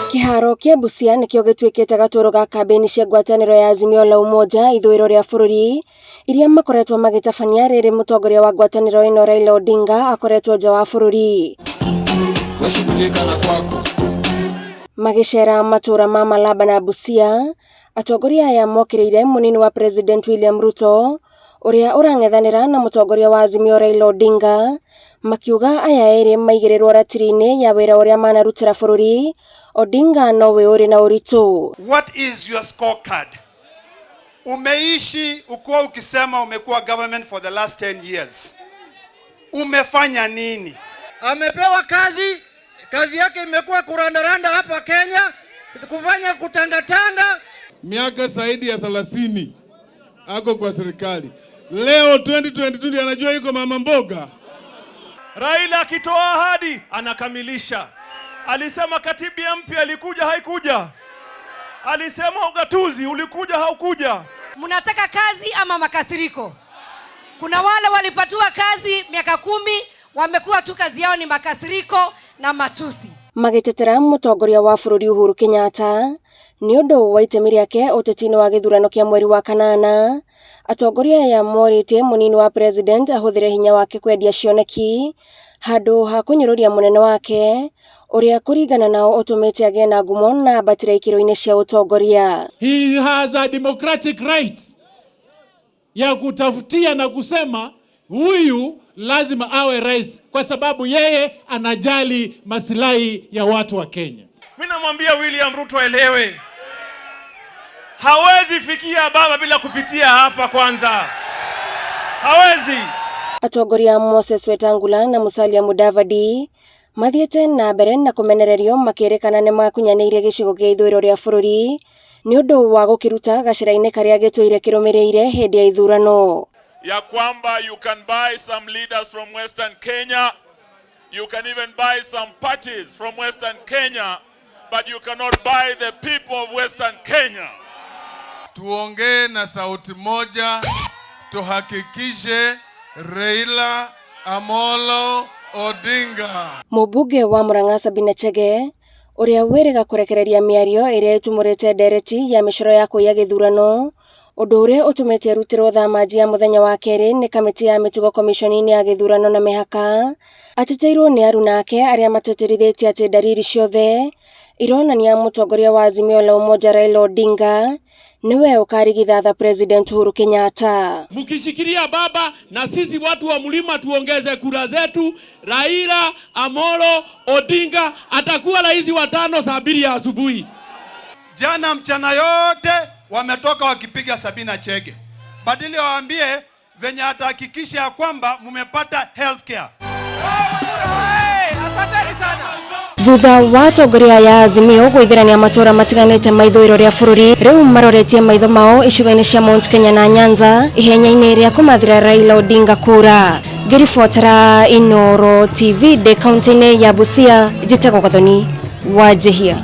Kĩharo kĩa Busia nĩkĩo gĩtuĩkĩte gatũrũ ga kambĩini cia ngwatanĩro ya Azimio la Umoja ithũĩro rĩa bũrũri iria makoretwo magĩtabania rĩrĩ mũtongoria wa ngwatanĩro ĩno Raila Odinga akoretwo nja wa bũrũri. Weshughulika na kwako. Magĩcera matũra ma Malaba na Busia, atongoria aya mokĩrĩire mũnini wa President William Ruto ũrĩa ũrang'ethanĩra na mũtongoria wa Azimio Raila Odinga, makiuga aya erĩ maigĩrĩrwo ratiri-inĩ ya wĩra ũrĩa manarutĩra bũrũri, Odinga nowe ũrĩ na ũritũ. What is your scorecard? Umeishi ukuwa ukisema umekuwa government for the last 10 years. Umefanya nini? Amepewa kazi, kazi yake imekuwa kurandaranda hapa Kenya, kufanya kutangatanga. Miaka zaidi ya 30 ako kwa serikali. Leo 2022 ndiye anajua yuko mama mboga. Raila akitoa ahadi anakamilisha. Alisema katiba mpya ilikuja, haikuja. Alisema ugatuzi ulikuja, haukuja. Mnataka kazi ama makasiriko? Kuna wale walipatiwa kazi miaka 10, wamekuwa tu kazi yao ni makasiriko na matusi. Magĩtetera mũtongoria wa bũrũri Uhuru Kenyatta nĩ ũndũ wa itemi rĩake ũteti-inĩ wa gĩthurano kĩa mweri wa kanana, atongoria aya morĩtie mũnini wa president ahũthĩre hinya wake kwendia cioneki handũ ha kũnyũrũria mũnene wake ũrĩa kũringana nao ũtũmĩte agĩe na ngumo na ambatĩre ikĩro-inĩ cia ũtongoria. He has a democratic right ya kutafutia na kusema huyu lazima awe rais kwa sababu yeye anajali masilahi ya watu wa Kenya. Mimi namwambia William Ruto aelewe, hawezi fikia baba bila kupitia hapa kwanza, hawezi. Atongoria Moses Wetangula na Musalia Mudavadi mathiĩte na mbere na kũmenererio makĩrĩkana nĩ makunyanĩire gĩcigo kĩa ithũĩro rĩa bũrũri nĩ ũndũ wa gũkĩruta gacĩra-inĩ karĩa gĩtũire kĩrũmĩrĩire hĩndĩ ya ithurano. Ya kwamba you can buy some leaders from Western Kenya, you can even buy some parties from Western Kenya, but you cannot buy the people of Western Kenya. Tuongee na sauti moja, tuhakikishe Raila Amolo Odinga. Mũmbunge wa Murang'a Sabina Chege ũrĩa wĩrĩga kũrekereria mĩario ĩrĩa ĩtumũrĩte ndereti ya mĩcoro ya kũiya gĩthurano, ũndũ ũrĩa ũtũmĩte arutĩrwo thamaji ya mũthenya wa kerĩ nĩ kamĩtĩ ya mĩtugo komishoni-inĩ ya gĩthurano na mĩhaka, ateteirwo nĩ aruna ake arĩa matetĩrithĩtie atĩ ndariri ciothe ironania mũtongoria wa Azimio la Umoja Raila Odinga niwe ũkarigithatha President Uhuru Kenyatta. Mkishikilia baba na sisi watu wa mlima tuongeze kura zetu, Raila Amolo Odinga atakuwa rais wa tano saa 2 ya asubuhi. Jana mchana yote wametoka wakipiga Sabina Chege. Badili waambie venye atahakikisha ya kwamba mumepata healthcare. Thutha wa atongoria ya Azimio gwĩthĩrania matũra matiganĩte ma ithũĩro rĩa bũrũri, rĩu maroretie maitho mao icigo-inĩ cia Mount Kenya na Nyanza ihenya-inĩ rĩa kũmathĩra Raila Odinga kura. Ngĩribotera Inooro TV ndĩ kaunti-inĩ ya Busia, njĩtagwo Gathoni Wanjihia.